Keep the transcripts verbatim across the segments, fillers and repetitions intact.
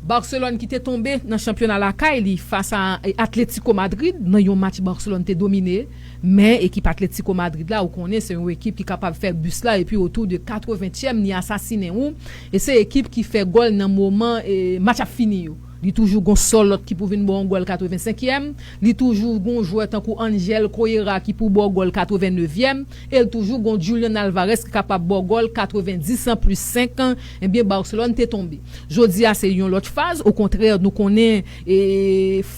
Barcelone ki te tonbe nan chanpyona lakay li fas a Atletico Madrid nan yon match Barcelone te domine, men ekip Atletico Madrid la ou konnen se yon ekip ki kapab fè bis la epi otou de katreventyèm li asasinen ou e se ekip ki fè gòl nan moman e, match ap fini yo. Li toujou gon sòlòt ki pou vin ba yon gòl katrevensenkyèm, li toujou gon jwè tankou Angel Correia ki pou ba w gòl katrevennevyèm, e l toujou gon Julian Alvarez ki kapab ba w gòl katrevendis an plis senk an, ebyen Barcelone te tonbe. Jodi a se yon lòt faz, okontrè nou konnen e,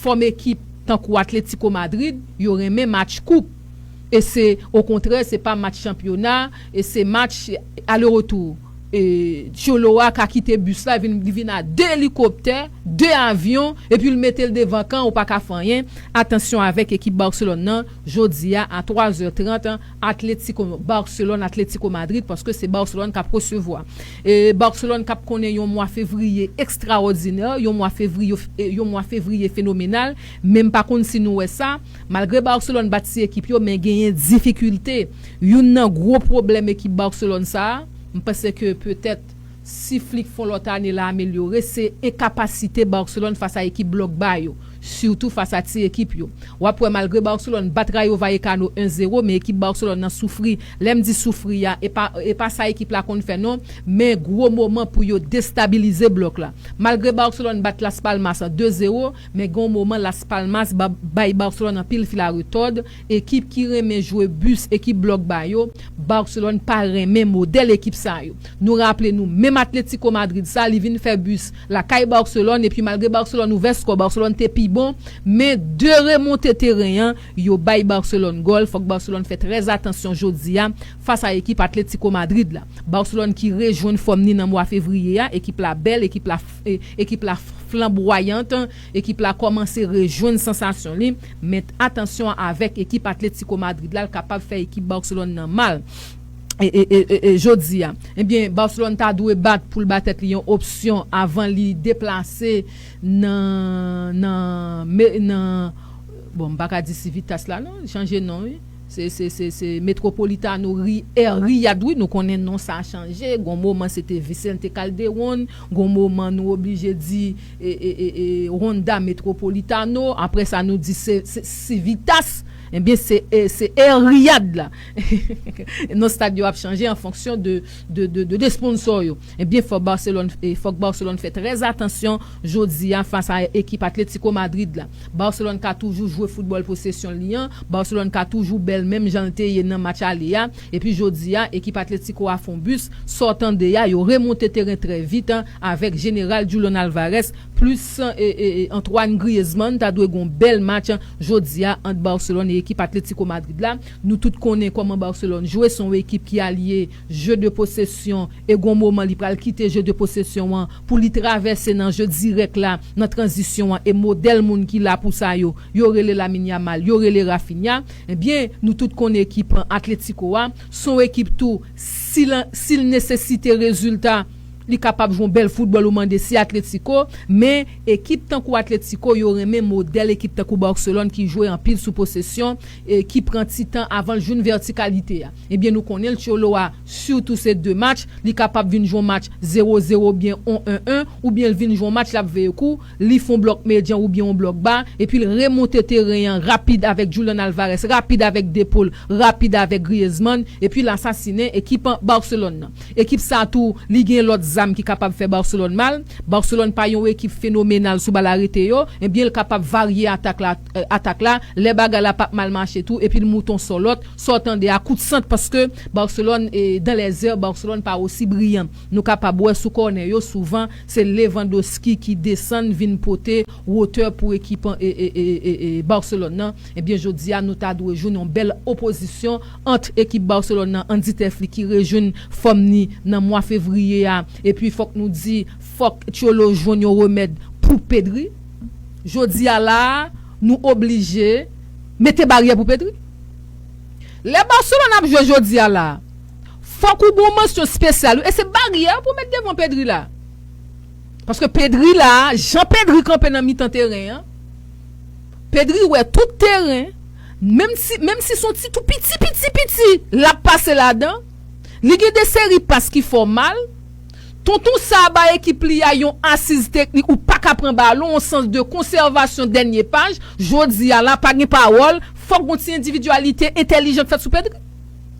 fòm ekip tankou Atletico Madrid, yo renmen match koup. E se okontrè, se pa match chanpyona, e se match ale retou. E Cholo a ka kite bis la, vin, li vin a de elikoptè, de avyon, epi l mete l devan kan, ou pa ka fè anyen. Atansyon avèk ekip Barcelone nan, jodi a, a twa zè trant, Atletico, Barcelone, Atletico Madrid, paske se Barcelone k ap resevwa. E Barcelone k ap konnen yon mwa fevriye ekstraòdinè, yon mwa fevriye, yon mwa fevriye fenomenal, men m pa konn si nou wè sa, malgre Barcelone bat ti ekip yo, men genyen difikilte. Youn nan gwo pwoblèm ekip Barcelone sa a, m panse ke petèt si Flick fè yon lòt ane l a amelyore, se enkapasite Barcelone fas a ekip blòk ba yo, sitou fas a ti ekip yo. W ap wè malgre Barcelone bat Rayo Vallecano en zewo, men ekip Barcelone nan soufri. Lè m di soufri a, e pa, e pa sa ekip la konn fè non, men gwo moman pou yo destabilize blòk la. Malgre Barcelone bat Las Palmas de zewo, men gen yon moman Las Palmas ba, bay Barcelone anpil fil a retòd, ekip ki renmen jwe bis, ekip blòk ba yo, Barcelone pa renmen modèl ekip sa yo. Nou raple nou, menm Atletico Madrid sa, li vin fè bis lakay Barcelone, epi malgre Barcelone ouvè skò, Barcelone te pi bon, men de remonte teren an, yo bay Barcelone gòl, fòk Barcelone fè trè atansyon jodi a, fas a ekip Atletico Madrid la. Barcelone ki rejwenn fòm ni nan mwa fevriye a, ekip la bèl, ekip la, ekip la flanbwayant, ekip la kòmanse rejwenn sansasyon li, men atansyon avèk ekip Atletico Madrid la, l kapab fè ekip Barcelone nan mal. E, e, e, e, e jodi a, ebyen, Barcelone ta dwe bat pou l ba tèt li yon opsyon avan li deplase nan, nan, nan, bon, m pa ka di Civitas la, non, li chanje non, wi. Se, se, se, se Metropolitano Ri, Air Riyad, wi, nou konnen non sa chanje. Gon moman se te Vicente Calderón, gon moman nou oblije di e, e, e, e, Honda Metropolitano, apre sa nou di se, se Civitas, ebyen se, e, se Air Riyad la. Non stad yo ap chanje an fonksyon de, de, de, de, de sponsò yo. Ebyen fòk Barcelone, e, fòk Barcelone fè trè atansyon jodi a fas a ekip Atletico Madrid la. Barcelone ka toujou jwe foutbòl posesyon li an, Barcelone ka toujou bèl menm jan l te ye nan match ale a, epi jodi a, ekip Atletico a fè yon bis, sa w tande a, yo remonte teren trè vit an, avèk jeneral Julian Alvarez, plis e, e, e, Antoine Griezmann, ta dwe gen yon bèl match jodi a ant Barcelone e ekip Atletico Madrid la. Nou tout konnen kòman Barcelone jwe, se yon ekip ki alye jeu de possession e gon moman li pral kite jeu de possession an pou li travèse nan jeu dirèk la, nan tranzisyon an e modèl moun ki la pou sa yo, yo rele Lamine Yamal, yo rele Raphinha, ebyen nou tout konnen ekip Atletico a, se yon ekip tou, si l, si l nesesite rezilta, li kapab jwe yon bèl foutbòl ou mande si Atletico, men ekip tankou Atletico yo renmen modèl ekip tankou Barcelone ki jwe anpil sou posesyon e ki pran ti tan avan l jwenn vètikalite a. Ebyen nou konnen l Cholo a, sitou se de match, li kapab vin jwe yon match zewo zewo oubyen yon en en, oubyen l vin jwe yon match l ap veye kou, li fè yon blòk medyan oubyen yon blòk ba, epi l remonte teren an rapid avèk Julian Alvarez, rapid avèk De Paul, rapid avèk Griezmann, epi l asasinen ekip Barcelone nan. Ekip sa tou, li gen lòt zam ki kapab fè Barcelone mal. Barcelone pa yon ekip fenomenal sou bal arete yo, ebyen l kapab varye atak la, e, atak la, lè bagay la p ap mal mache tou, epi l moute yon sòlòt, sa w tande a kout sant, paske Barcelone, e, dans les airs, Barcelone pa osi briyan. Nou kapab wè sou kònè yo, souvan, se Lewandowski ki desann vin pote wotè pou ekip e, e, e, e, e, Barcelone nan. Ebyen, jodi a, nou ta dwe jwenn yon bèl opozisyon ant ekip Barcelone nan, Hansi Flick ki rejwenn fòm ni nan mwa fevriye a. Epi, fòk nou di, fòk Cholo jwenn yon remèd pou Pedri. Jodi a la a, nou oblije mete baryè pou Pedri. Lè Barcelone ap jwe jodi a la a, fòk ou gen yon mansyon espesyal, wi. E se baryè pou met devan Pedri la. Paske Pedri la a, jan Pedri kanpe nan mitan teren an, Pedri wè tout teren, menm si, menm si se yon ti tou piti, piti, piti, l ap pase ladan. Li gen de seri pas ki fè w mal. Tonton sa a bay ekip li a yon asiz teknik, ou pa ka pran balon, yon sans de konsèvasyon dènye paj. Jodi a la, pa gen pawòl, fòk gon ti endividyalite entèlijan k fèt sou Pedri.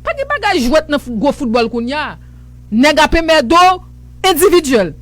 Pa gen bagay jwèt nan gwo foutbòl kounye a. Nèg ap enmède w endividyèl.